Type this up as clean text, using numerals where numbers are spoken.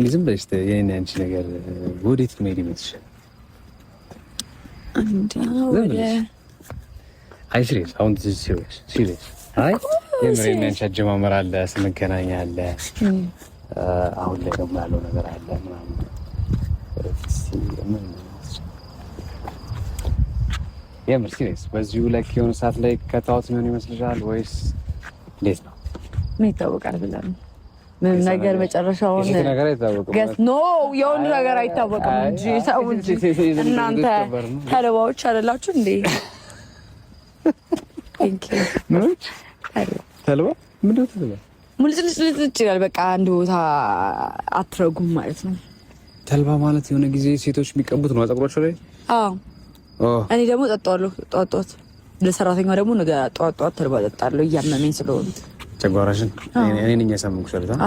ዝም ብለሽ የኔና ያንቺ ነገር ወዴት መሄድ ይመስልሻል? አይ serious፣ አሁን serious serious። አይ የምር የኔና ያንቺ አጀማመር አለ፣ ስንገናኝ አለ፣ አሁን ላይ ደግሞ ያለው ነገር አለ ምናምን። የምር serious፣ በዚሁ ላይ የሆነ ሰዓት ላይ ከታወት የሚሆን ይመስልሻል ወይስ እንዴት ነው? ምን ይታወቃል ብለህ ነው? ምንም ነገር መጨረሻውን ገስ no፣ የወንድ ነገር አይታወቅም እንጂ ሰው እንጂ። እናንተ ተልባዎች አይደላችሁ እንዴ? ተልባ ምንድን ነው ተልባ? ሙልጭልጭልጭ ይላል። በቃ አንድ ቦታ አትረጉም ማለት ነው። ተልባ ማለት የሆነ ጊዜ ሴቶች የሚቀቡት ነው ፀጉራቸው ላይ። አዎ፣ እኔ ደግሞ ጠጣዋለሁ ጠዋት ጠዋት። ለሰራተኛዋ ደግሞ ነገ ጠዋት ጠዋት ተልባ ጠጣለሁ እያመመኝ ስለሆነ። ጨጓራሽን እኔ ነኝ ያሳመምኩሽ አይደል?